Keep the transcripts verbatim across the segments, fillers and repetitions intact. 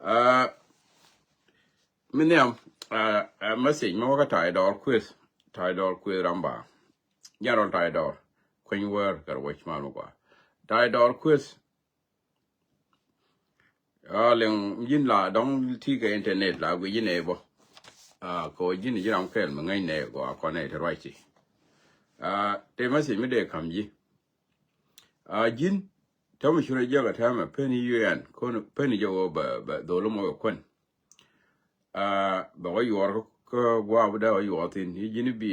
Aa, mi nhiam, aa, aa, message mi wä kä Ta̱a̱ Dɔɔr Kuëth, Ta̱a̱ Dɔɔr Kuëth Ramba. General Ta̱a̱ Dɔɔr, kueny wäär kɛ rɔ wec mal mi gɔaa. Ta̱a̱ Dɔɔr Kuëth, aa, liŋ ji̱n la dɔ̱ŋ ti kɛ internet la guic ji̱n ɛ bä. Aa, kɛ wä ji̱n ji̱ ram kɛl mi ŋäcnɛ gɔaa kɔnɛ ti ruac ti. Aa, te message mi dee ka̱m ji̱. Aa, ji̱n, täämɛ cu rɔ jiäk ɛ täämɛ pen i̱ U N, kɔn pen i̱ jɛ wä bɛ, bɛ dhol mɔ bɛ kuän. Aa, bɛ wä yuɔr kä, kä gua̱a̱p dee wä yuɔr thi̱n, i̱ ji̱n i̱ bi,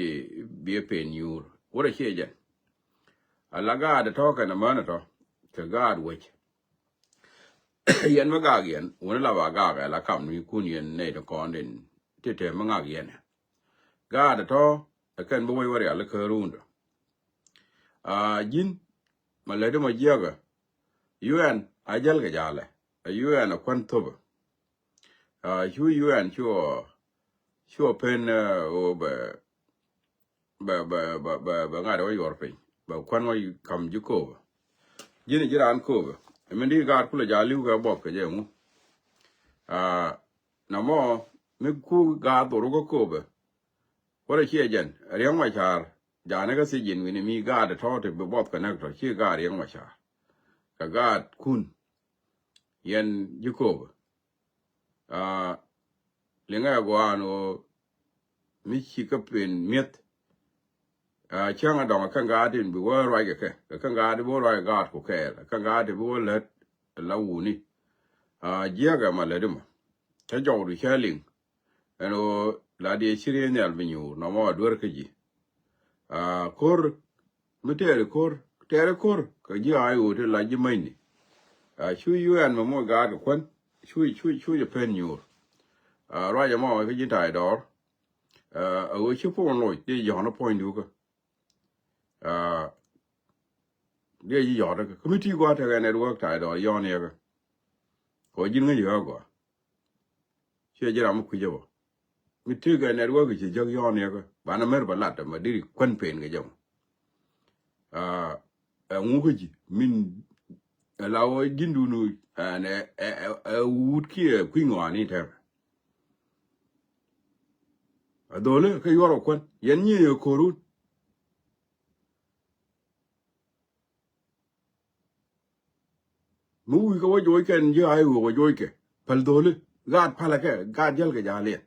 bi pen nyuur. Wä rɔ ciɛ jɛn. Ala gaat tɔ̱ kɛn amän tɔ̱, kɛ gaat wec. Yɛn mi gak yɛn, wuni la ba gak ɛ la kam ni kun yɛn nɛy ti kɔn din, ti te mi ŋak yɛn ɛ. Gaat tɔ̱, ɛ kɛn bi wec wä rial i̱ kä rundä. Aa, ji̱n, ma lät imɔ jiäkä, U N a jäl kɛ jalɛ, a U N a kuän thopä. Aa, cu U N cuɔ, cuɔ pen, aa, ɣöö bɛ, bɛ, bɛ, bɛ, bɛ, bɛ ŋa̱t wä yuɔr piny, bɛ kuän wä kam ji̱ Köpä. Ji̱n ji̱ raan Köpä. Ɛ min di gaat kulɛ jal li̱w kɛ buɔk kɛ jɛ ŋu. Aa, na mɔ, mi ku gaat dhor wä kä Köpä. Wä rɛ ciɛ jɛn, Riɛk Macar, ja̱a̱nɛ kä thiec ji̱n wi̱ni mi gaat tɔ̱ ti bi buɔth kɛ näk tɔ̱, ci gaat Riɛk Macar. Kɛ gaat kun, yɛn ji̱ Köpä. Aa, liŋɛ gɔaa ni ɣöö mi ci kä pen mi̱eth. Aa, cäŋ a dɔŋ a kɛn gaat in bi wä ruac kɛ kɛ, kɛ kɛn gaat in bi wä ruac gaat ku kɛɛl, kɛn gaat in bi wä lät la wuni. Aa, jiäkɛ ma lät imɔ. Cä jɔwdu cä liŋ. Ɛn ɣöö la diɛ ci riee nhial bi nyuur nɔmɔ a duer kä ji̱. Aa, ko̱r, mi tɛɛri ko̱r, tɛɛri ko̱r, kɛ ji̱ a ɣöö ti la ji̱ mäcni. Aa, cu U N mɛ moc gaat kɛ kuän, cu, cu, cu jɛ pen nyuur. Aa, ruac ɛmɔ kä ji̱ Ta̱a̱ Dɔɔr. Aa, a ɣöö ci puɔ̱ny loc, di jɔ̱ɔ̱n puɔ̱ny dukä. Aa, di ji̱ jɔ̱ɔ̱n kä, kä mi ti gua̱a̱th tekɛ network Ta̱a̱ Dɔɔr yɔ̱ɔ̱n yɛ kä. Kɛ ɣöö ji̱n ŋäc yɛ kä gɔaa. Ciɛ ji̱ ram mi kui̱c ɛ bä. Mi tëëkɛ network ci jäk yɔ̱ɔ̱n yɛ kä. Banɛ mer bä lat ɛmɛ diri kuän pen kɛ jɛ mɔ. Aa, ɛ ŋu kä ji̱ min ɛ la wä ji̱n dun ɛn ɛ, ɛ, ɛ, ɛ wut kiɛ kui̱ ŋɔaani tɛmɛ. Ɛ dho̱li kä yuɔr ɛ kuän. Yɛn nyi ɛ ko̱run. Mi wi̱i̱ kɛ wä joc kɛn ji̱ a i̱ wä joc kɛ. Päl dho̱li. Gaat pälɛ kɛ. Gaat jäl kɛ ja̱a̱liɛn.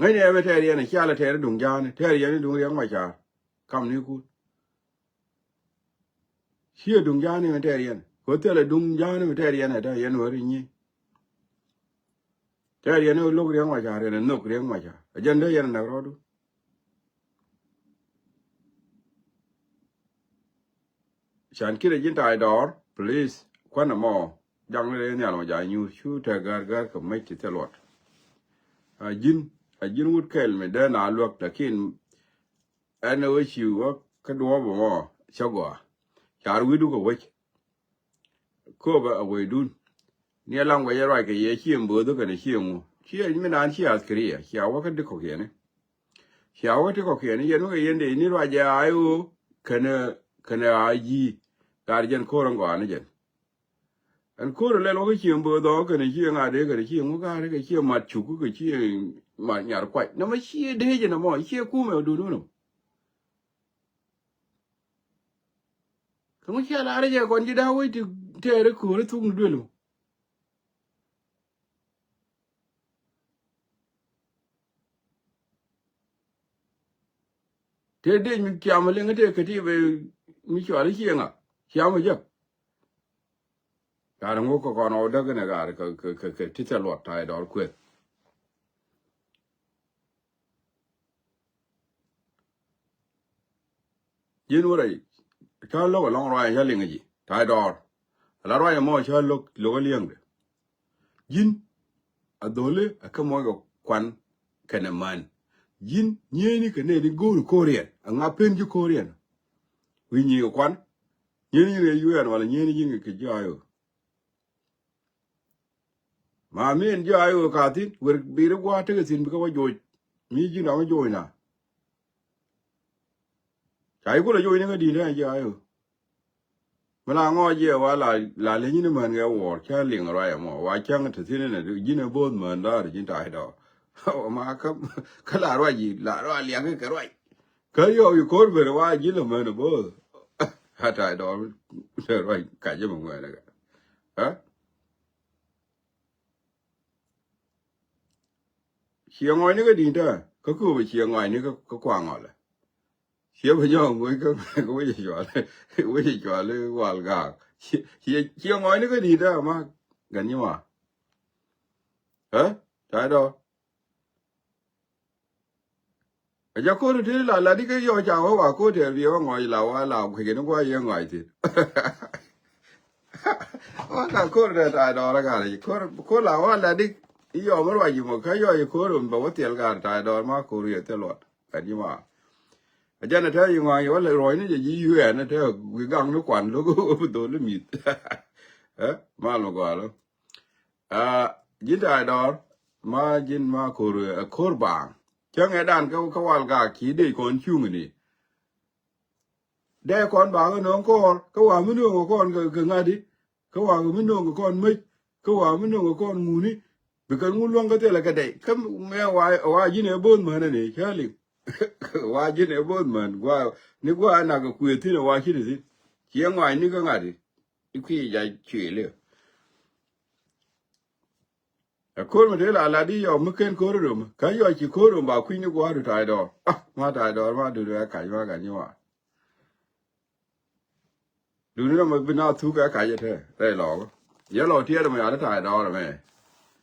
Ŋäcnɛ ɛ bɛ tɛɛr yɛn ɛ cialɛ tɛɛr i̱ duŋ ja̱a̱ni. Tɛɛr yɛn i̱ duŋ Riɛk Macar. Kam ni kun. Ciɛ duŋ ja̱a̱ni mi tɛɛr yɛn. Kɛ thilɛ duŋ ja̱a̱ni mi tɛɛr yɛn ɛ tɛ yɛn wä ri nyi. Tɛɛr yɛn ɛ lo̱k Riɛk Macar yɛn ɛ nhök Riɛk Macar. Ɛ jɛn dee yɛn ɛ näk rɔɔdu. Can ki̱n ɛ ji̱n Ta̱a̱ Dɔɔr, please, kuanɛ mɔ, jaŋ ni rɛy nhial mɔ ja̱ nyuur, cu tɛ gär gär kɛ mec ti thil luɔt. A ji̱n, a ji̱n wut kɛl mi dee na luäk, lakin ɛn ɛ wec ci wä kä duɔɔp mɔ, cä gɔaa. Car wi̱du kɛ wec. Köpä a wecdun. Ni a laŋ wec a ruac kɛ yɛ cieŋ bööth kɛnɛ cieŋ ŋu. Ciɛ mi naan ci athkɛriɛ, cia wä kä ti kɔ̱kiɛni. Cia wä kä ti kɔ̱kiɛni, yɛn wä kɛ yɛn dee ni ruac jɛ a i̱ ɣöö kɛnɛ, kɛnɛ a ji̱. Gat jɛn ko̱r ɛn gɔaa ni jɛn. Ɛn ko̱r ɛ lɛl wä kä cieŋ bööth ɔ kɛnɛ cieŋ a dee kɛnɛ cieŋ ŋu gat kɛ cieŋ mat cuk kɛ cieŋ mat nyar kuac. Nɔmɔ ciɛ dee jɛ nɔmɔ, ciɛ kumɛ ɔ dun wä nɔ. Kä ŋu cia lar jɛ kɔn ji̱ da̱a̱ wec ti tɛɛri kööri thuk ni duel mɔ. Tëë dec mi ciam liŋ tëë kä ti bɛ mi cual i̱ cieŋa ciam i̱ jek. Gat ŋu kɛ kɔn ɔ däk inɛ gat kɛ, kɛ, kɛ, kɛ ti thil luɔt Ta̱a̱ Dɔɔr Kuëth. Ji̱n wä rɛy cä lo̱k ɛlɔ̱ŋ ruac cä liŋ ji̱ Ta̱a̱ Dɔɔr. Ala ruac ɛmɔ cä lo̱k, lo̱k ɛ liɛŋdɛ. Ji̱n a dho̱li a kä mɔc kɛ kuan kɛnɛ män. Ji̱n nyieni kɛ nɛni go̱o̱ri ko̱riɛn a ŋa̱ pen ji̱ ko̱riɛn. Wi̱i̱ nyieni kɛ kuan nyieni ji̱n kɛ U N wala nyieni ji̱n kɛ ji̱ a i̱ ɣöö. Ma mi ɛn ji̱ a i̱ ɣöö ka thi̱n wer biri gua̱a̱ tekɛ thi̱n bikɛ wä joc. Mi ji̱n ram wä joc na. Ca i̱ kulɛ joc ni kä di̱i̱t ɛn ji̱ a i̱ ɣöö. Mi la ŋɔc yɛ wa la, la leny ni män kɛ wuɔr cä liŋ ruac ɛmɔ wa cäŋ te thi̱n inɛ ji̱n ɛ bo̱o̱th män da̱a̱r ji̱n ta̱a̱c dɔɔr. Ma kä, kä la ruac ji̱ la ruac liaŋ kɛ ruac. Kä yɔw i̱ ko̱r ben wa ji̱n lɛ män ɛ bo̱o̱th. A ta̱a̱c dɔɔr ruac kac jɛ mi ŋuɛɛnɛ kɛ. Ɛ? Ciɛ ŋɔcni kä di̱i̱t tä kä kööbä ciɛ ŋɔcni kä, kä kuaŋ ɔlɛ. Ciɛ bä nyɔk ŋuc kä, kä wec cual, wec cual wal gaak. Ciɛ, ciɛ, ciɛ ŋɔcni kä di̱i̱t tä ma gan nyi ma. Ɛ? Ta̱a̱c dɔɔr. Ɛ jɛ ko̱r ti la la di kä yɔ ca wä wa ko̱r tɛɛr bi wä ŋɔc la wa la kuecɛ ni gua̱c yɛ ŋɔc thi̱n. Wa ka ko̱r tɛɛr ta̱a̱ dɔɔr ɛ gat ko̱r, ko̱r la wa la di. I̱ yɔ mi ruac imɔ kä yɔ i̱ ko̱r mi bɛ wä thiɛl gat ta̱a̱ dɔɔr ma ko̱r yɛ thil luɔt. Ɛ ji̱ ma. Ɛ jɛn ɛ tɛɛ i̱ ŋɔc wä ruɔ̱cni jɛ ji̱ U N ɛ tɛɛ wi̱i̱ gaŋ ni kuan lo̱k bi dhol i̱ mi̱th. Ɛ mal mi gɔaa lo̱k. Aa, ji̱n ta̱a̱ dɔɔr ma ji̱n ma ko̱r, ɛ ko̱r baaŋ. Cäŋ ɛ dan kä, kä wal gaak ci dee kɔn cuŋni. Dee kɔn baaŋ ɛ nööŋ kɔɔr kä wa mi nööŋ ɛ kɔn kɛ, kɛ ŋa̱di. Kä wa mi nööŋ ɛ kɔn mec. Kä wa mi nööŋ ɛ kɔn ŋuni. Bi kɛn ŋun luäŋ kä thilɛ kɛ dɛy kä mɛ wa, wa ji̱n ɛ bo̱o̱th män ɛn ɛ cä liŋ. Wa ji̱n ɛ bo̱o̱th män gua ni gua nak ɛ kuëë thi̱n ɛ wa ci ti thi̱n. Ciɛ ŋɔac ni kä ŋa̱di. I̱ kui̱ jac cuëël i̱. Ɛ ko̱r mi te la la di yɔ mi ken ko̱r rom kä yɔ ci ko̱r rom ba kui̱ ni gua̱a̱r du ta̱a̱ dɔɔr. Ah, ma ta̱a̱ dɔɔr ma duni ɛ kac ma kac ni wa. Duni rom bi na thuk ɛ kac ɛ te rɛy lɔɔk. Yɛ lɔ tiɛɛr mi yal ta̱a̱ dɔɔr mɛ.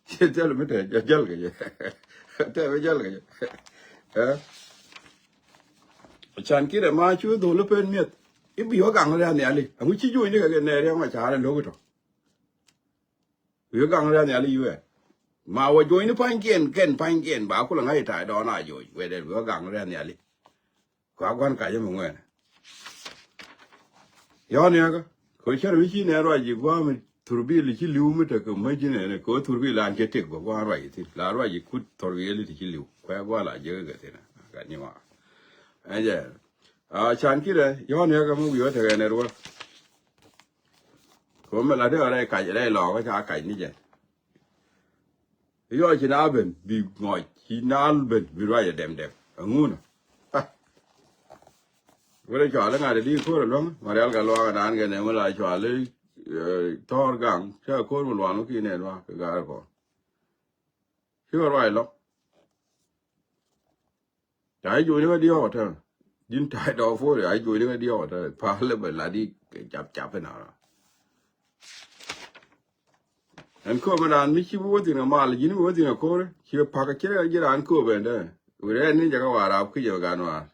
Ci thil mi te jɛ jäl kɛ jɛ. Te mi jäl kɛ jɛ. Ɛ. Can kit ɛ ma cu dhol pen miɛth. I̱ bi wä gaŋ rɛ̈n nhiali. Aŋu ci juɔ̱nyni kɛ kɛ nɛ riɛm ma ca̱r ɛ lo̱k itɔ. Wi̱i̱ gaŋ rɛ̈n nhiali yuɛ. Ma wä juɔ̱nyni pa̱nykiɛn kɛn pa̱nykiɛn ba kulɛ ŋa̱c ta̱a̱ dɔɔn a juɔ̱ny wetdɛ wi̱i̱ gaŋ rɛ̈n nhiali. Kua gua̱n kacä mi ŋuɛn. Yɔ̱ɔ̱n yäkä kɛ cär mi ci nɛn ruac ji̱ gua̱a̱ mi thurbil ci li̱w mi tekɛ mäc ji̱ nɛn kɛ wä thurbil an cɛ tëk bä gua̱a̱ ruac ji̱ thi̱n la ruac ji̱ kut thurbil ti ci li̱w kuɛ gua̱a̱ la jiäkä kɛ thi̱n. Gat nyi ma. Ɛn jɛ. A can kidɛ yɔ̱ɔ̱n yäkä mi wi̱i̱ wä tekɛ nɛn ruac. Kɛ wä mi la dee rɛy kac rɛy lɔɔk ca kac ni jɛn. Yɔ ci na ben bi ŋɔc ci na ben bi ruac a dɛm dɛm a ŋun. Wele cɔal iŋa de di ko̱r a luäŋ ma rial ka luaŋ a naan kɛ nɛ wele a cɔal i thɔɔr gaŋ ca ko̱r mi luaŋ ki nɛ luaŋ kɛ gaar kɔn. Ci wä ruac lɔ. Ca i̱ juɔ̱cni kä diɔ̱ɔ̱k tä. Ji̱n ta̱a̱ dɔɔk puɔ̱ri a i̱ juɔ̱cni kä diɔ̱ɔ̱k tä. Palä bɛ lat i̱ kɛ cap cap inara. Ɛn kööbä raan mi ci bi wä thi̱n kɛ mal ji̱n bi wä thi̱n kɛ ko̱ri ci pakä ci rɛl ji̱ raan kööbä ɛn dee. Wi̱rɛ ɛn ni jɛ kä wa̱a̱ raap ki̱ jɛ gan wa̱a̱.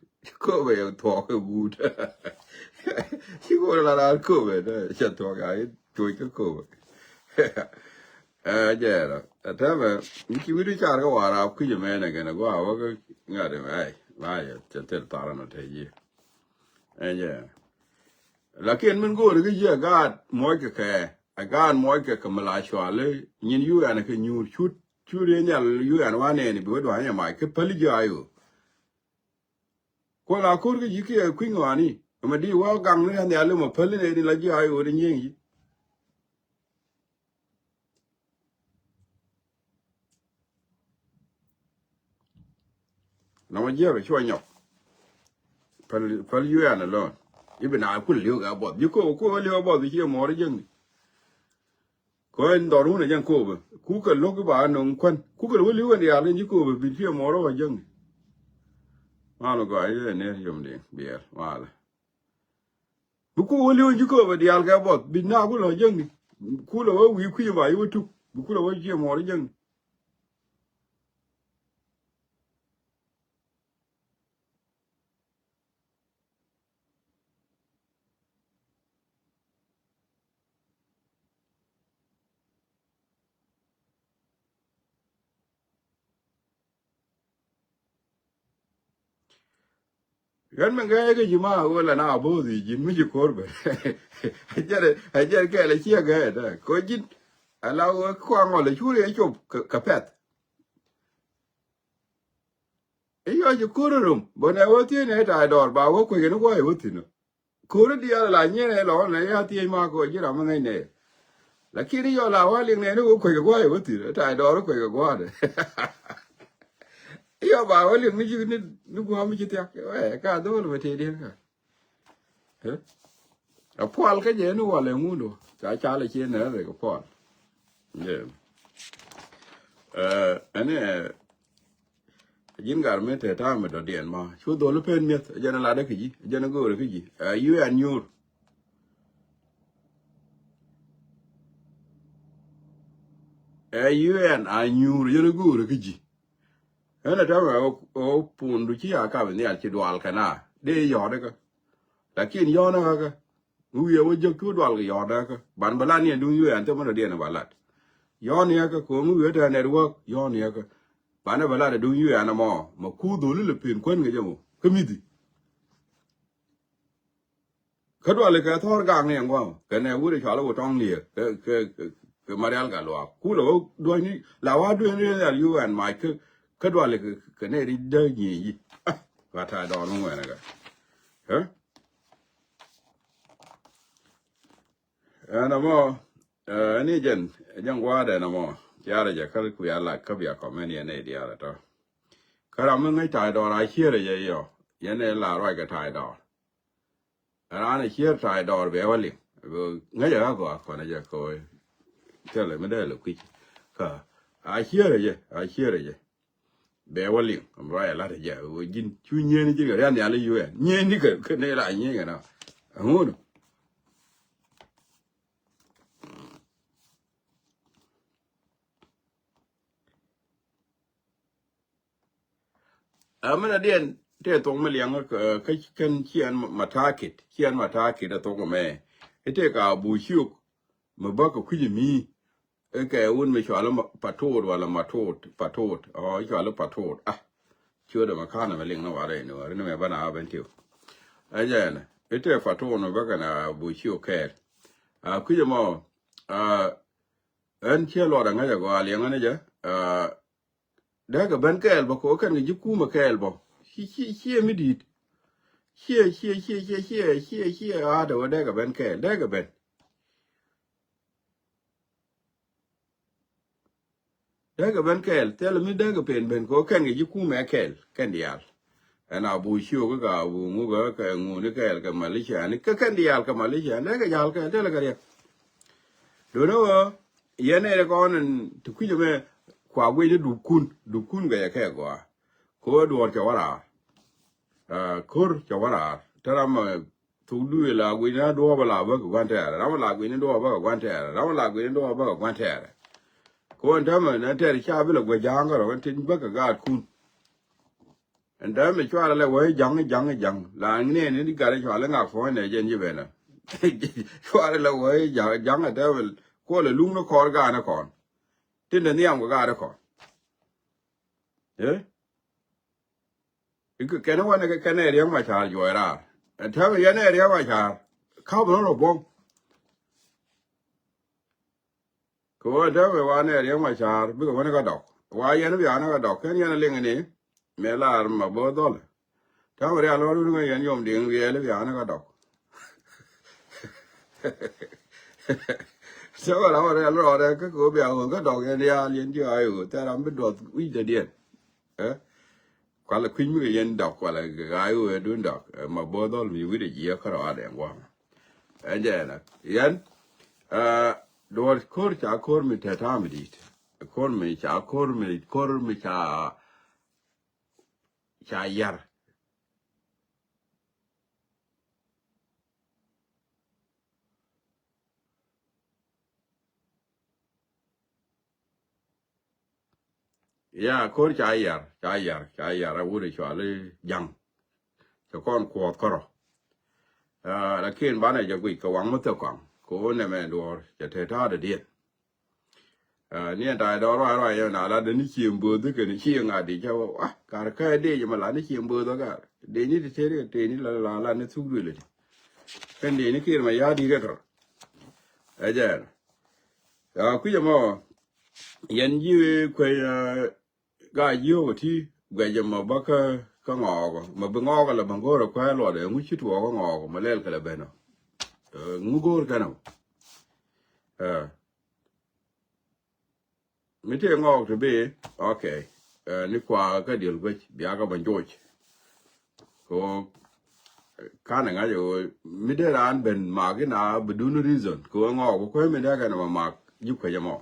Kööbä yɛ thuɔɔk kɛ guut. Ci ko̱ri la raan kööbä ɛn dee cɛ thuɔɔk a i̱ tuɔc kä kööbä. Ɛ jɛɛrä ɛ tɛmɛ mi ci wi̱cdu car kä wa̱a̱ raap kui̱c ɛmɛn ɛ gɛn ɛ gua̱a̱ wä kä ŋa̱t ɛmɛ ay. Mayɛ cɛ thil tharä nɔ te ji̱. Ɛ jɛɛrä. Lakin min go̱o̱ri kä ji̱ ɛ gaat muɔc kɛ kɛ ɛ gaat muɔc kɛ kɛ mi la cuali nyin yu ɛn kɛ nyuur cut cut riey nhial yu ɛn wa nɛɛni bi wä dua̱ny ɛ mac kä päli ji̱ ayo. Kuɔl a ko̱r kä ji̱ kiɛ kui̱ny ŋɔaani ɛmɛ di wä gaŋ ni ɛ nhial ɛmɛ päli nɛɛni la ji̱ ayo ni nyiëŋ ji̱. Nɔmɔ jiɛk cuɔ nyɔk. Päl, päl yu ɛn alone. Ibi na kul li̱w kɛ buɔth ji̱ ko̱o̱k ko̱o̱k li̱w kɛ buɔth bi ciɛ muɔɔr jiäkni. Kɔ in dhɔr wun a jɛn ko̱o̱k bä kukɛ lo̱k iba no̱ŋ kuän kukɛ lo̱k li̱w kɛ diaal kɛ ji̱ ko̱o̱k bä bi ciɛ muɔɔr wä jiäkni. Mal gɔaa i̱ ɛ ner yom diɛn biɛɛr malɛ. Bi ku wä li̱w ji̱ kööbä diaal kɛ buɔth bi na ku lɔ jäŋni. Ku lɔ wä wi̱i̱ kui̱ ba yi wä tuk bi ku lɔ wä jiɛ muɔɔr jäŋni. Ɣän mi ŋäcä kä ji̱ ma ɣöö la na bo̱o̱th i̱ ji̱n mi ci ko̱r ben. Ajɛn, ajɛn kɛl a ciɛ ŋäcä dä kɔ ji̱n. Ala ɣöö kuaŋ ɣɔl a curi a cop kɛ pɛth. I̱ yɔc i̱ ko̱r irom bä nɛ ɣöö thiee nɛ ta̱a̱ dɔɔr ba ɣöö kuec kɛn i̱ kuɔ̱c i̱ wä thi̱n ɔ. Ko̱ri diaal la nyɛn ɛ lɔ nɛ ya thiec ma kɔ ji̱ ram mi ŋäc nɛ. Lakin i̱ yɔ la wa liŋ nɛ ni wä kuec kɛ gua̱a̱c wä thi̱r. Ta̱a̱ dɔɔr wä kuec kɛ gua̱a̱c. I̱ yɔ ba wä liŋ ni ji̱ ni, ni gua̱a̱c mi ci thiak. Wɛ ka dho̱l bɛ tëë diɛn ka. Ɛ pual kä jɛ ni wal ɛ ŋun do ca cal ɛ cie nɛ rɛ kɛ pual. Jɛ. Ɛ ɛn ɛ ji̱n gar mi te ta̱a̱ mi dɔ̱diɛn ma cu dhol pen mi̱eth ɛ jɛn ɛ lat ɛ kä ji̱ ɛ jɛn ɛ go̱o̱r ɛ kä ji̱ ɛ yu ɛn nyuur. Ɛ yu ɛn a nyuur ɛ jɛn ɛ go̱o̱r ɛ kä ji̱. Ɛn ɛ ta̱a̱ mi ɛ ɣöö pun du ci a kap in nhial ci dual kɛ na dee yɔɔt ɛ kä. Lakin yɔ̱ɔ̱n ɛ kä kä mi wi̱i̱ ɛ wä jek cu dual kɛ yɔ̱ɔ̱n ɛ kä ban bä lat ni ɛ duŋ yu ɛn thok mi dɔ̱diɛn ɛ ba lat. Yɔ̱ɔ̱n ni ɛ kä ko̱o̱ŋ mi wi̱i̱ ɛ tɛn network yɔ̱ɔ̱n ni ɛ kä. Banɛ bɛ lat ɛ duŋ yu ɛn ɛmɔ mɛ kuth dholi lɛ pen kuän kɛ jɛ mɔ kä mithi. Kä duali kɛ thɔr gak ni ɛn gua̱a̱m kɛ nɛ wuri cɔal wä tɔŋ liɛ kɛ kɛ kɛ kɛ marial gal wa kulɛ wä duɔ̱ny ni la wa duɔ̱ny ni ɛn yu ɛn mac kä kä duali kɛ kɛ nɛ ri dä nyi yi. Ba ta dɔɔn wä ŋuɛn ɛ kɛ. Ɛn ɛmɔ, ɛn i̱ jɛn, jɛn gua̱a̱r ɛn ɛmɔ, ciarɛ jɛ kä kuya lak kä bia kɔmɛn yɛn ɛ diaal ɛ tɔ. Kä ram mi ŋäc ta̱a̱ dɔɔr a ciërɛ jɛ yɔ, yɛn ɛ la ruac kɛ ta̱a̱ dɔɔr. Raan ɛ ciër ta̱a̱ dɔɔr bɛ wä liŋ. Ŋäc ɛ ɣa̱ gɔaa kɔn ɛ jɛ kɛ wee. Thilɛ mi dee lɛ kui̱c. Kä a ciërɛ jɛ, a ciërɛ jɛ. Bɛ wä liŋ, ruac ɛ lat ɛ jɛ, wä ji̱n cu nyieen ji̱n kɛ rian nhial i̱ yu ɛn. Nyieen ni kɛ, kɛ ni la nyieen kɛ na. Ɛŋun. Ɛ mi na diɛn tëë thok mi liɛŋ kä kɛn ciɛn matakit, ciɛn matakit ɛ thok mɛ. Itëë ka bu ciok mi bä kɛ kui̱c mi. Ikɛ wun mi cuali patot wala matot, patot. Ɔ, i̱ cuali patot. Ah, ciötdɛ mɛ ka̱n mɛ liŋ ni warɛ ni wari ni mɛ bä na ben tiu. Ɛ jɛn itëë patot mi bä kɛ na bu ciok kɛɛl. A kui̱c mɔ, a ɛn ciɛ luɔt aŋäc agɔ a liɛŋ ɛn jɛ. A dee kɛ ben kɛɛl bä kɛ wä kɛn kɛ ji̱ kumɛ kɛɛl bä. Ci, ci, ciɛ mi di̱i̱t. Ciɛ, ciɛ, ciɛ, ciɛ, ciɛ, ciɛ, ciɛ, a dee wä dee kɛ ben kɛɛl, dee kɛ ben. Dee kɛ ben kɛɛl, thil mi dee kɛ pen ben kɛ wä kɛn kɛ ji̱ kumɛ kɛɛl, kɛn diaal. Ɛn a bu ciok kä a bu ŋuk kä ŋuni kɛɛl kɛ Malaysia ni, kä kɛn diaal kɛ Malaysia, dee kɛ jal kɛɛl, thil kɛ riɛk. Duundɛ wä, yɛn nɛy ti kɔn in ti kui̱c ɛmɛ kua guic ni dupkun, dupkun gɛyɛ kɛ gɔaa. Ko̱r duɔ̱ɔ̱r cɛ wä raar. Aa, ko̱r cɛ wä raar. Te ram ɛ thuk duëë la guic ni duɔ̱ɔ̱p ɛ la bäkɛ gua̱n tɛɛrɛ. Ram ɛ la guic ni duɔ̱ɔ̱p bäkɛ gua̱n tɛɛrɛ. Ram ɛ la guic ni duɔ̱ɔ̱p bäkɛ gua̱n tɛɛrɛ. Ko̱r ɛn täämɛ nɛ tɛɛr ca bi lɛ guic ja̱a̱ŋ kärɔ ɛn tin bäkɛ gaatkun. Ɛn däämɛ cuarɛ lɛ wee ja̱ŋ, ja̱ŋ, ja̱ŋ. La ŋi̱nɛ ni gat cuarɛ lɛ ŋak puɔ̱ny nɛ jɛn ji̱ bɛnɛ. Cuarɛ lɛ wee ja̱ŋ, ja̱ŋ ɛ däämɛ kuɔlɛ luŋ ni kɔɔr gaanɛ kɔn. Tin dɛ nhiam kɛ gaanɛ kɔn. Eh? Ikɛ kɛn wanɛ kɛ kɛn ɛ Riɛk Macar juɔc raar. Ɛn täämɛ yɛn ɛ Riɛk Macar. Ka̱p rɔ̱ rɔ buɔ̱m. Kɛ ɣöö dee wee wa nɛɛr yɛn wa ca̱a̱r bikɛ wä ni kä dɔk. Wa yɛn bia ni kä dɔk kɛn yɛn liŋ ni mëë lar ma bo̱o̱th dhɔl. Ta̱mɛ rial wä run kä yɛn yom diŋ riɛl bia ni kä dɔk. Cä wä ram wä rial rɔɔdɛ kä kɛ wä bia ɣöö kä dɔk yɛn rial yɛn ji̱ ɣa̱c ɣöö thɛr ram bi duɔth wi̱cdɛ diɛn. Ɛ? Kualɛ kui̱ny mi kɛ yɛn dɔk, kualɛ ɣa̱c ɣöö dun dɔk. Ɛ, ma bo̱o̱th dhɔl mi wi̱cdɛ jiɛ kä rɔɔdɛ ŋuam. Ɛ jɛɛnä yɛn, ɛ, duɔ̱ɔ̱r ko̱r ca ko̱r mi te ta̱a̱ mi di̱i̱t. Ko̱r mi ca ko̱r mi, ko̱r mi ca, ca yar. Ya, ko̱r ca yar, ca yar, ca yar a wut a cuali ja̱ŋ. Cɛ kɔn kuɔth kärɔ. Ah, lakin banɛ jɛ guic kɛ waŋ mi thok kɔaŋ kɛ wä nɛmɛ duɔ̱ɔ̱r cɛ te ta̱a̱ dädiɛn. Ah, ni ɛn ta̱a̱ dɔɔr ruac ruac yɛn a lat ni cieŋ bööth kɛn cieŋ a di cɛ wä, ah, kar kä dee jɛ mɛ lat ni cieŋ bööth kä dee ni ti te ri te ni la la la ni thuk duël ti. Kɛn dee ni kier mɛ ya̱a̱ di ri tɔr. Ɛ jɛɛn. Ya kui̱c ɛmɔ yɛn ji̱ kuec, ah, Gaa jiök ɛ ti guɛc ɛmɔ bä kä kä ŋɔɔkɔ. Ma bi ŋɔɔkɔ la baŋ go̱o̱rɛ kuɛ luɔt ɛ ŋu ci tuɔɔk kä ŋɔɔkɔ ma lɛl kɛ la ben ɔ. Ɛ, ŋu go̱o̱r kɛn ɔ. Ɛ. Mi tëë ŋɔɔk ti bi, okay. Ɛ, ni kua kä diɛl guec bia kä ba njoc. Ko, ɛ, kanɛ ŋa̱c ɛ ɣöö mi dee raan ben mak ina bi dun reason. Ko ŋɔɔk kuɛ mi dee kɛn ma mak ji̱ kuec ɛmɔ.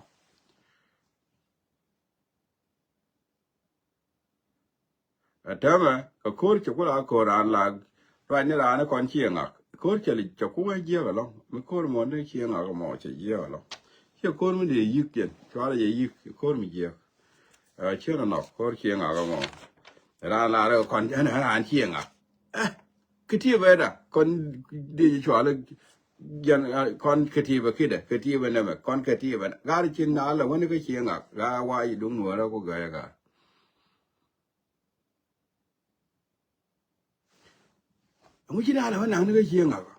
Ɛ tɛmɛ kɛ ko̱r cɛ ku la ko̱r raan la ruacni raan kɔn ciɛ ŋak. Ko̱r cɛ li cɛ ku wee jiɛk ɛlɔ̱ŋ. Mi ko̱r muɔ̱n ni ciɛ ŋak mɔ cɛ jiɛk ɛlɔ̱ŋ. Ciɛ ko̱r mi dee yi̱k jɛn cuarɛ jɛ yi̱k ko̱r mi jiɛk. Ɛ ciɛ nɔ nɔk ko̱r ciɛ ŋak mɔ. Raan la rɛ kɔn ɛn raan ciɛ ŋak. Ɛ kɛ ti bɛ da kɔn dee cuarɛ jɛn, ɛ, kɔn kɛ ti bɛ kidɛ kɛ ti bɛ nɛmɛ kɔn kɛ ti bɛ gar cin na lɛ wani kɛ ciɛ ŋak gar wa yi duŋ nuɔrɛ ku gɛɛ gar. Ɛŋu ci na lɛ wä naŋ ni kä cie ŋakä.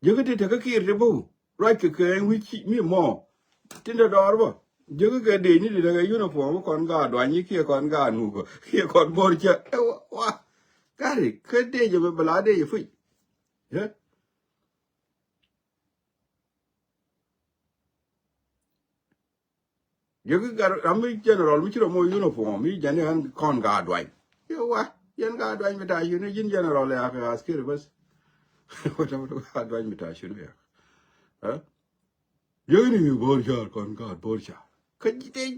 Jeki ti tekä kiir ti bäw ruac kɛ kɛ wi̱c mi mɔ. Tin te dɔɔr bä jeki kɛ dee ni ti tekä uniform kɔn gaa duany kiɛ kɔn gaa nukä kiɛ kɔn bor cä ɛ wa. Gari kä dee jɛ bɛ bɛ la dee jɛ puc. Jeki gat ram mi general mi ci rɔ moc uniform mi jɛn iɣän kɔn ka duany. Iwa jɛn ka duany mi ta cuni jin general ya kɛ askiri bas. Wata wata ka duany mi ta cuni ya. Jeki ni mi bor car kɔn ka bor car. Kä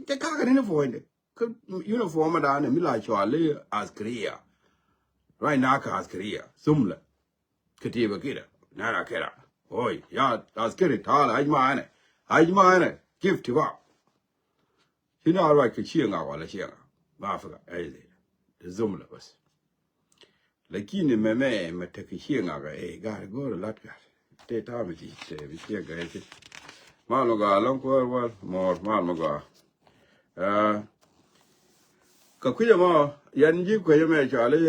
te kakɛ ni ni puɔ̱nyde. Kä uniform dan mi la cuali askiriya. Ruany na ka askiriya thumlɛ. Kitiba kida nara kida. Oi ya askiri taala ajma ana. Ajma ana kif tiba. Hina ruac kɛ cieŋa wala cieŋa. Ma fika ai zai. Thumlɛ bas. Lakini mɛmɛ mɛ tekɛ cieŋa kɛ ɛ gari go̱o̱rɛ lat gari. Te tamɛ ti te bi cieŋ kɛ ɛ ti. Mal mɛ gɔaa lɔŋ kuäär wal mɔɔr mal mɛ gɔaa. Kä kui̱cä mɔ yɛn ji̱ kuecä mɛ cɔali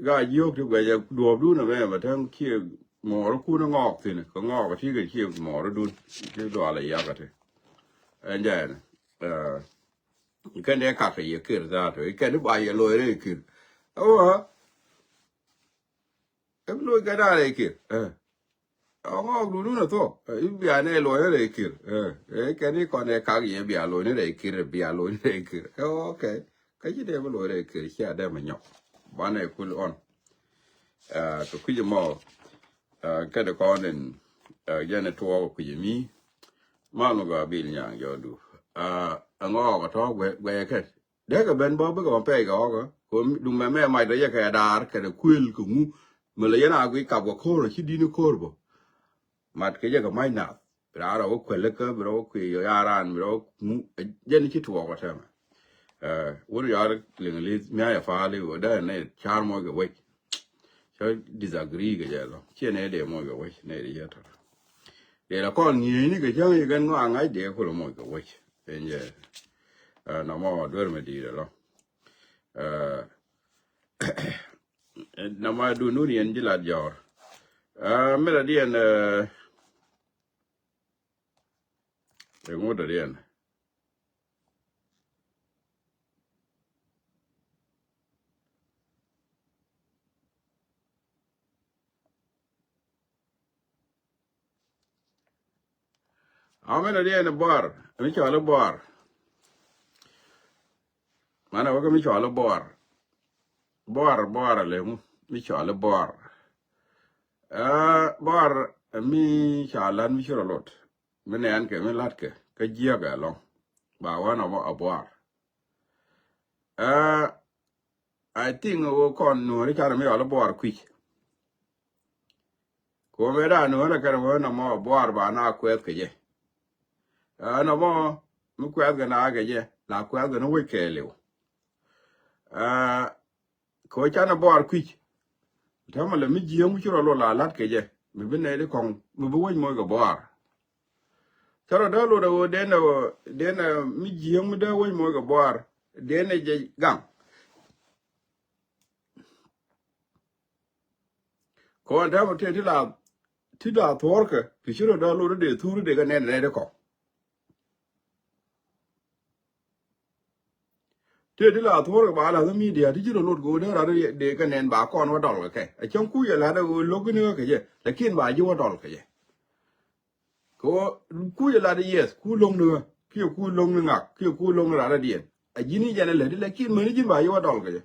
gaa jiök ti guɛcɛ duɔ̱ɔ̱pdun ɛmɛ mɛ täŋ ciɛ mɔɔrikun ŋɔɔk thi̱n kɛ ŋɔɔk ti kɛ ciɛ mɔɔridun ti dualɛ yakä ti. Ɛn jɛɛn kɛn dee kakä yɛ kir dhato ikɛn i̱ ba yɛ loc rɛy kir. Ɛwä ɛm loc kɛ da̱a̱ rɛy kir. Ŋɔɔk dun wun a thuɔk i̱ bia nɛ luɔ̱c ni rɛy kir. Kɛn i̱ kɔn ɛ kak yɛ bia luɔ̱c ni rɛy kir bia luɔ̱c ni rɛy kir. Ɛ okay. Kä ci dee bi luɔ̱c rɛy kir cia dee mi nyɔk. Banɛ kul ɔn. Kɛ kui̱c mɔ kɛn kɔn in jɛn tuɔɔk kui̱c mi. Mal mi gɔaa bil nyaŋ jɔdu. Ɛ ŋɔɔk a tɔ̱ guɛyɛ kɛn. Dee kɛ ben bä bikɛ ma pɛy kɛ ɣɔkä kɛ duŋ mɛmɛ mac dɔ yɛ kɛ daar kɛ dɛ kuël kɛ ŋu. Mɛ lɛ yɛn a gui kap kɛ ko̱r ci di̱t ni ko̱r bä. Mat kɛ jɛ kɛ mac nath bi raan rɔ wä kuɛl kä bi rɔ wä kui̱ ya raan bi rɔ wä ŋu. Jɛn ci tuɔɔk ɔ tɛmɛ. Wun yar liŋ li̱th mia̱a̱ yɛ pa̱a̱l i̱ wä dee nɛ car moc kɛ wec. Cä disagree kɛ jɛ lɔ ciɛ nɛ dee moc kɛ wec nɛ dee yɛ tɔrɔ. Dee la kɔn ŋi̱eecni kɛ cäŋ i̱ gɛn ŋɔak ŋa̱c dee kulɛ moc kɛ wec. Piny jɛ nɔmɔ duer mi di̱i̱t ɛlɔ. Nɔmɔ dun wun yɛn ji̱ lat jɔɔr. Mɛrɛ diɛn ɛ ŋut ɛ diɛn. Amɛn a diɛn buar mi cɔl i̱ buar. Manɛ wä kä mi cɔl i̱ buar. Buar buar a lemu mi cɔl i̱ buar. Buar mi ca lat mi ci rɔ lot mi nɛɛn kɛ mi latkɛ kä jiäk ɛlɔŋ. Ba wä nɔmɔ a buar. I think wä kɔn nuɔ̱ɔ̱ri carɛ mi yɔl i̱ buar kui̱c. Kɛ wä mëë da̱a̱ nuɔ̱ɔ̱ri kɛn wä nɔmɔ buar ba na kuɛth kɛ jɛ. Nɔmɔ mi kuɛth kɛ na kɛ jɛ la kuɛth kɛ ni wec kɛɛliw. Kɛ wä canɛ buar kui̱c. Täämɛ lɛ mi jiääk mi ci rɔ luɔl la la̱t kɛ jɛ mi bi nɛy di kɔŋ mi bi wec moc kɛ buar. Cä rɔ dee lot ɛ ɣöö denɛ ɣöö denɛ mi jiääk mi dee wec moc kɛ buar denɛ jɛ gaŋ. Kɔn täämɛ tëë ti la ti la thuɔ̱ɔ̱rkɛ ti ci rɔ dee lot dee thuri dee kɛ nɛn nɛy di kɔŋ. Tëë ti la thuɔ̱ɔ̱r kɛ ba la kä midia ti ci rɔ lot kɛ ɣöö dee rat dee kɛ nɛn ba kɔn wä dɔl kɛ kɛ. A cäŋ kuc ɛ lat ɛ ɣöö lo̱k ni ɣä kɛ jɛ. Lakin ba ji̱ wä dɔl kɛ jɛ. Kɛ ɣöö kuc ɛ lat ɛ yieth, ku lo̱ŋ ni ɣä, kiɛ ku lo̱ŋ ni ŋak, kiɛ ku lo̱ŋ ni rat ɛ diɛn. A ji̱n i̱ jɛn ɛ lät i̱, lakin mäni ji̱n ba ji̱ wä dɔl kɛ jɛ.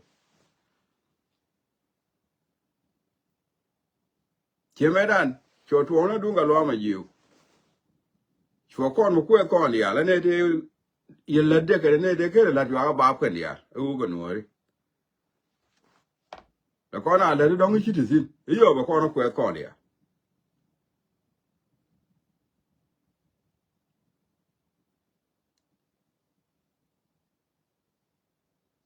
Ciɛ mɛtdan, cuɔ tuɔɔkni duŋ kɛ luaam a jiök. Cuɔ kɔn mi kuɛth kɔn diaal, ɛ nɛy tëë yɛ lät dee kɛn, ɛ nɛy tëë ken ɛ la̱t cuakä baap kɛn diaal, ɛ ɣöö kɛ nuɔ̱ɔ̱ri. Lɛ kɔn a lät i̱ dɔ̱ŋ i̱ ci ti thi̱n, i̱ yɔp ɛ kɔn ɛ kuɛth kɔn diaal.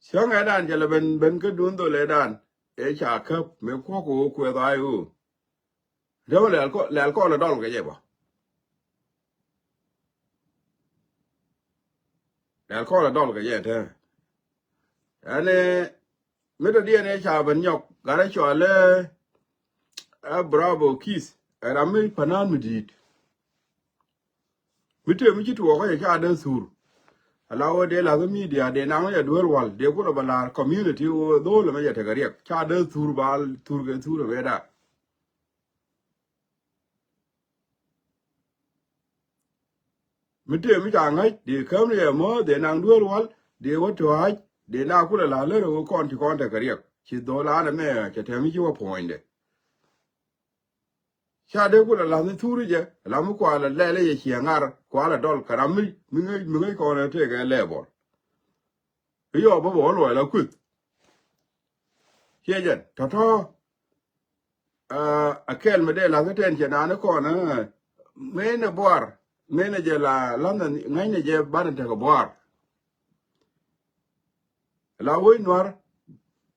Cäŋ ɛ dan cɛ lɛ ben, ben kä duun dhol ɛ dan ɛ ca käp mëë kuɔk kɛ ɣöö kuɛth a i̱ ɣöö. Dee wä lɛl kɔ, lɛl kɔn ɛ dɔl kɛ jɛ bä. Lɛl kɔn ɛ dɔl kɛ jɛ te. Ɛn ɛ mi dɔ̱diɛn ɛ ca ben nyɔk gat ɛ cɔal ɛ Bravo Keith, ɛ ram mi pa̱nän mi di̱i̱t. Mi tëë mi ci tuɔɔk kä jɛ ca dee thur. Ala ɣöö dee la̱th midia dee naŋ jɛ duel wal dee kulɛ bɛ la̱r community ɣöö dho̱o̱l ɛmɛ jɛ tekɛ riɛk ca dee thur ba thur kɛ thur ɛ wee da. Mi tëë mi ca ŋäc dee käm ni jɛ mɔ dee naŋ duel wal dee wä tua̱a̱c dee na kulɛ la̱r lär ɣöö kɔn ti kɔn tekɛ riɛk ci dho̱o̱l an ɛmɛ cɛ tɛm mi ci wä puɔ̱nydɛ. Ca dee kulɛ la̱th ni thuri jɛ, la̱th mi kualɛ lɛl i̱ yɛ ciɛ ŋar, kualɛ dɔl kɛ ram mi, mi ŋäc, mi ŋäc kɔn ɛ tëëkɛ lɛɛbɔl. I̱ yɔɔ bä bä wä luɔc la kueth. Ciɛ jɛn, tɔ̱tɔ̱, ɛ, a kɛl mi dee la̱th i̱ tɛn cɛ naan i̱ kɔn, ɛ, mëë ni buar, mëë ni jɛ la la̱th ni ŋäcnɛ jɛ banɛ tekɛ buar. La wec nuar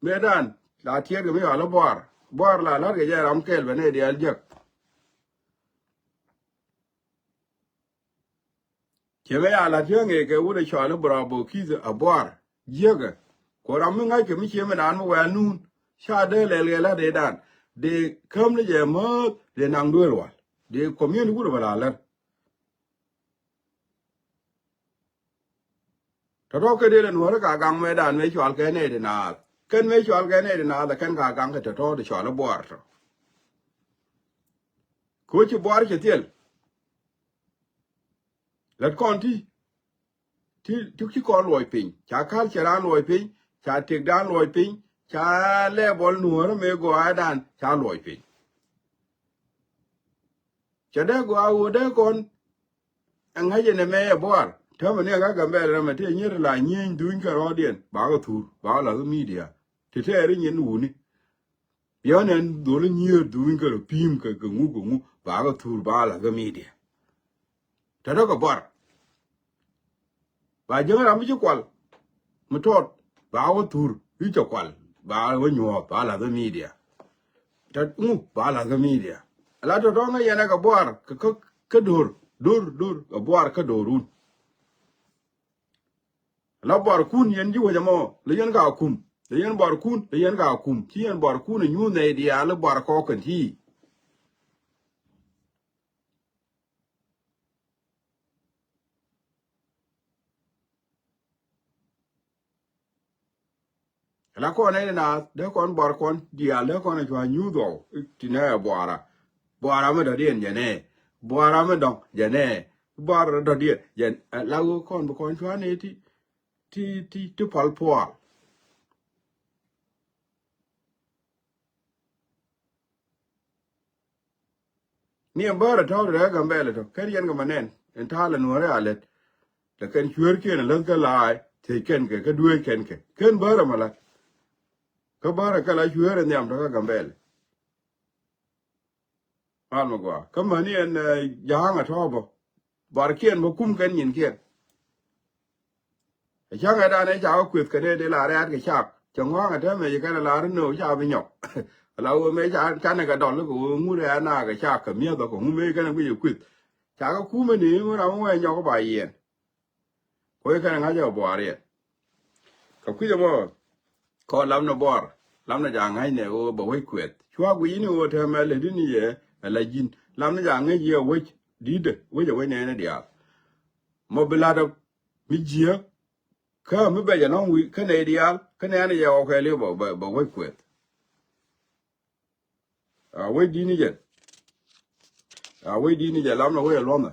mëëdan la tiɛɛtkɛ mi yɔal i̱ buar. Buar la la̱tkɛ jɛ ram kɛl bɛ nɛy diaal jiäk. Ciɛ mɛ ya la̱t yäŋ ëë kɛ wut ɛ cɔal i̱ Bravo Keith a buar jiäkä. Ku ram mi ŋa̱ckɛ mi ciɛ mi naan mi wɛɛl nuun ca dee lɛl kɛ la̱t ëëdan dee käm ni jɛ määth dee naŋ duëël wal dee community wut ɛ bɛ la lär. Tɔ̱tɔ̱ kä dee lɛ nuɔ̱ɔ̱ri ka gaŋ mëëdan mëë cual kɛ nɛy ti naath. Kɛn mëë cual kɛ nɛy ti naath ɛ kɛn ka gaŋ kɛ tɔ̱tɔ̱ ti cɔal i̱ buar tɔ. Koci buar cɛ thil. Lät kɔn ti ti ti ci kɔn luɔc piny ca kal cɛ raan luɔc piny ca tëkdan luɔc piny ca lɛɛbɔl nuɔ̱ɔ̱ri mëë gɔaadan ca luɔc piny. Cɛ dee gɔaa ɣöö dee kɔn ɛŋäc ɛn ɛmɛ ɛ buar täämɛ ni ɛ kä Gambɛl ɛ rɛmɛ ti ɛ nyier la nyieny dhuny kɛ rɔɔdiɛn bakɛ thur bakɛ la̱th kä midia. Ti tɛɛri nyin wuni. Biɔn ɛn dhol nyier dhuny kɛ rɔ pi̱i̱m kɛ kɛ ŋu kɛ ŋu bakɛ thur bakɛ la̱th kä midia. Tɔ̱tɔ̱ kɛ buar. Ba jiäŋ ram mi ci kual mi tɔt ba wä thur i̱ cɛ kual ba wä nyuɔɔth ba lath ɛ midia. Tɔt ŋu ba lath ɛ midia. Ala tɔ̱tɔ̱ ŋäc yɛn ɛ kɛ buar kɛ kä kä do̱r do̱r do̱r kɛ buar kä do̱r wun. Ala buar kun yɛn ji̱ wec ɛmɔ lɛ yɛn ka kum lɛ yɛn buar kun lɛ yɛn ka kum ci yɛn buar kun ɛ nyuuth nɛy diaal i̱ buar kɔɔk kɛn ti. La kɔn ɛ naath dee kɔn buar kɔn diaal dee kɔn ɛ cua nyuuth ɣɔw. Ti nɛ ɛ buara buara mi dɔ̱diɛn jɛ nɛ buara mi dɔ̱ŋ jɛ nɛ buara dɔ̱diɛn jɛ la ɣöö kɔn bi kɔn cua nɛ ti ti ti ti pal pual. Ni ɛn bäärä tɔ̱ rɛɛ Gambɛlɛ tɔ̱ kɛn yɛn kɛ ma nɛn ɛn ta̱a̱ lɛ nuɔ̱ɔ̱rɛ a lät. Lɛ kɛn cueer kiɛn ɛ läth kä la̱a̱c thiec kɛn kɛ kä dueec kɛn kɛ kɛn bäärä ma la̱t. Kä bäärä kɛ la cueer ɛ nhiam tɔ̱ kä Gambɛlɛ. Mal mi gɔaa kä mäni ɛn ja̱a̱ŋ ɛ tɔ̱ bä. Barkiɛn bä kum kɛn nyinkiɛn. Ɛ cäŋ ɛ danɛ ca kɛ kueth kɛ dee dee la rɛ̈ɛ̈t kɛ cak cɛ ŋɔ̱a̱ŋ ɛ täämɛ ci kɛn ɛ la ri nöö ca bi nyɔk. Ala ɣöö mëë ca canɛ kɛ dɔl kɛ ɣöö ŋut ɛ ana kɛ cak kɛ mi̱eth ɔ kɛ ŋu mëë kɛn ɛ guic ɛ kueth. Ca kɛ kumɛ ni ŋun ram wee nyɔk ba yiɛn. Kuec kɛn ɛ ŋa̱c ɛ buaar yɛn. Kɛ kui̱c ɛmɔ kɔn lamnɛ buar lamnɛ ja̱ ŋa̱cnɛ ɣöö bɛ wec kuɛth cua guic ni ɣöö tɛmɛ lät ni yɛ ɛ la ji̱n lamnɛ ja̱ ŋäc yɛ wec di̱tdɛ wec ɛ wec nɛɛnɛ diaal. Mɔ bi la̱t ɛ mi jiääk Kä mi bɛc ɛlɔ̱ŋ wi̱i̱ kä nɛy diaal kä nɛy an yɛ ɣɔw kɛɛliw bɛ, bɛ, bɛ wec kuɛth. A wec di̱t ni jɛ. A wec di̱t ni jɛ, lam ni wec ɛ luɔ̱nhɛ.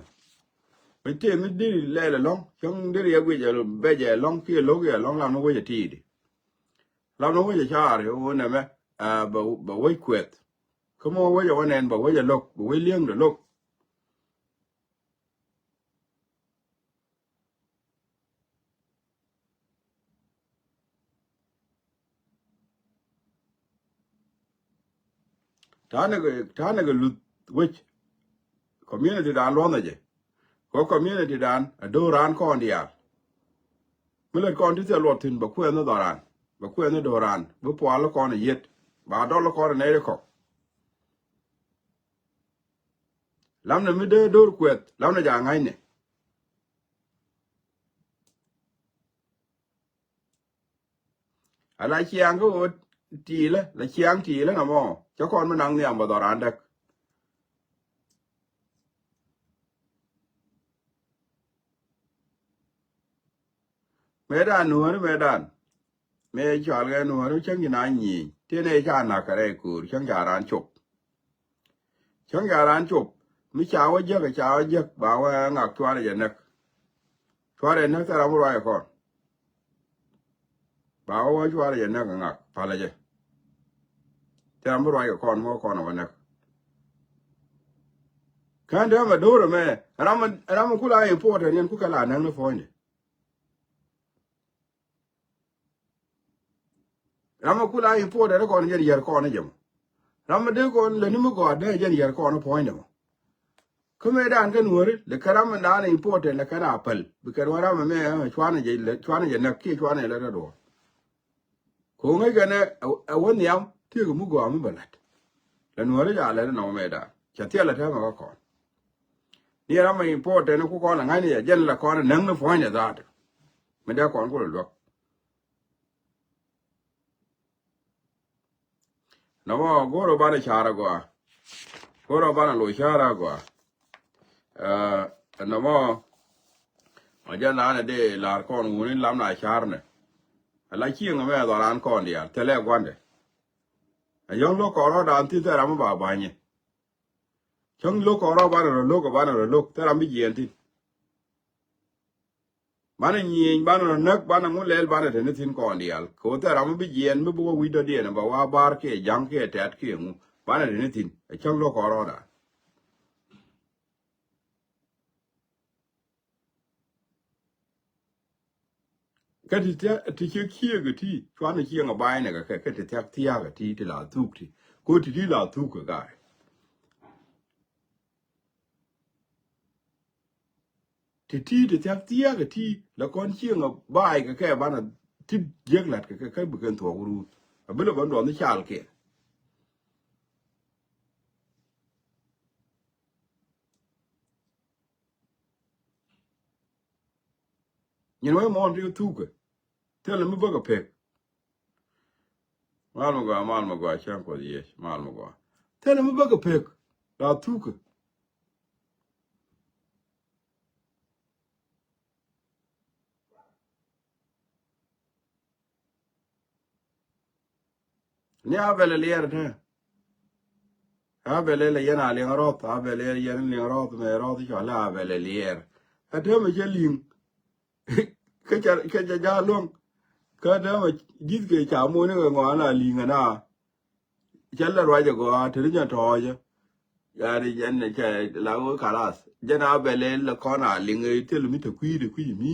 Mi tëë mi deri lɛl ɛlɔ̱ŋ, cäŋ deri yɛ guic ɛ bɛc ɛ ɛlɔ̱ŋ kiɛ lo̱k yɛ ɛlɔ̱ŋ, lam ni wec ɛ ti̱i̱di. Lam ni wec ɛ caari ɣöö nɛmɛ, a, bɛ, bɛ wec kuɛth. Kä mi wec ɛ wä nɛn bɛ wec ɛ lo̱k, bɛ wec li̱eŋdɛ lo̱k. Ta̱a̱ nɛ kɛ, ta̱a̱ nɛ kɛ luth wec. Community dan luɔ̱nhɛ jɛ. Kɛ community dan a do̱ran kɔn diaal. Mi lät kɔn ti thil luɔt thi̱n bɛ kuɛn ni dhɔran, bɛ kuɛn ni do̱ran, bi pual kɔn a yiet, ba dɔl kɔn a nɛy ri kɔk. Lamnɛ mi dee do̱r kuɛth, lamnɛ ja ŋa̱cnɛ. A la ciaŋ kä ɣöö ti̱i̱lä, la ciaŋ ti̱i̱lä nɔmɔ, cä kɔn mi naŋ nhiam bä dhɔran däk. Mëëdan nuääri, mëëdan. Mëë cɔal kɛ nuääri cäŋ ci na nyieny. Tëë nɛ ca nak kɛ rɛy ko̱o̱r, cäŋ ca raan cop. Cäŋ ca raan cop. Mi ca wä jek, ca wä jek, ba wä ŋak cuarɛ jɛ näk. Cuarɛ näk thil ram mi ruac kɔn. Ba wä wä cuarɛ jɛ näk ŋak, palä jɛ. Thil ram mi ruac kɔn, mi wä kɔn wä näk. Kän dee mɛ do̱r ɛmɛ, ram, ram mi kula important yɛn ku kɛ la näk ni puɔ̱nydɛ. Ram mi kula important kɔn jɛn yär kɔn jɛ mɔ. Ram mi dee kɔn lɛ ni mi gɔaa dee jɛn yär kɔn puɔ̱nydɛ mɔ. Kä mëëdan kä nuääri, lɛ kɛ ram mi dan important lɛ kɛn a päl. Bi kɛn wä ram mi mɛ, eh, cuanɛ jɛ, lɛ, cuanɛ jɛ näk kiɛ cuanɛ jɛ lät ɛ duɔ̱ɔ̱r. Ko̱ŋä kɛn ɛ, ɛ wä nhiam, tiek mi gɔaa mi bɛ la̱t. Lɛ nuääri ca lɛt inɔ mɛ da̱a̱n. Cɛ thilɛ täämɛ kä kɔn. Ni ram mi important ku kɔn ɛ ŋa̱cni jɛ, jɛn lɛ kɔn ɛ näk ni puɔ̱nydɛ dhaat. Mi dee kɔn ku lɛ luäk. Nɔmɔ go̱o̱rä banɛ ca̱r agɔaa. Go̱o̱rä banɛ lo̱c ca̱r agɔaa. Ɛ, nɔmɔ, ɔ jɛn da̱a̱n ɛ dee la̱r kɔn wuni lam na ca̱r nɛ. Ala cieŋ ɛmɛ dhɔran kɔn diaal, thilɛ gua̱ndɛ. Ɛ yɔ̱ŋ lo̱k kɔn rɔ̱dan thi̱n thil ram mi ba ba̱nyɛ. Cäŋ lo̱k kɔn rɔ̱ banɛ rɔ lo̱k, banɛ rɔ lo̱k, thil ram mi jiɛɛn thi̱n. Banɛ nyieny, banɛ rɔ näk, banɛ ŋu lɛl, banɛ te ni thi̱n kɔn diaal. Kɛ ɣöö thil ram mi bi jiɛɛn, mi bi wä wi̱c dɔ̱diɛn, ba wa bar kiɛ ja̱ŋ kiɛ tɛ̈t kiɛ ŋu. Banɛ te ni thi̱n. Ɛ cäŋ lo̱k kɔn rɔ̱dan. Kä ti thia̱k, ti ciek ciek ɛ ti, cuanɛ cieŋ ɛ ba̱a̱y nɛ kɛ kɛ, kä ti thia̱k thia̱a̱k ɛ ti, ti la thuk ti. Ko ti ti la thuk kɛ ga̱a̱y. Ti ti ti thia̱k thia̱a̱k ɛ ti, la kɔn cieŋ ɛ ba̱a̱y kɛ kɛ banɛ ti jiäk la̱t kɛ kɛ, kä bi kɛn thuɔ̱k ruut. A bi lɛ bä duɔth ni cal kiɛ. Nyin wee mɔɔn ti thukä. Thilɛ mi bäkɛ pek. Mal mi gɔaa, mal mi gɔaa, cäŋ Kuɔth Yecu, mal mi gɔaa. Thilɛ mi bäkɛ pek. La thukä. Ni a bɛl liɛɛr te. A bɛl lɛ yɛn a liŋ rɔth, a bɛl lɛ yɛn liŋ rɔth, mɛ rɔth cɔl a bɛl liɛɛr. A te mɛ cɛ liŋ. Kä ca, kä ca ja luɔ̱ŋ. Kä te mɛ ji̱th kɛ ca moni kɛ ŋɔan a liŋ ana. Cɛ lɛ ruac agɔaa te ni jɛ tɔɔcä. Yani jɛn cɛ la wä kalas. Jɛn a bɛl lɛ kɔn a liŋ thil mi te kui̱, te kui̱ mi.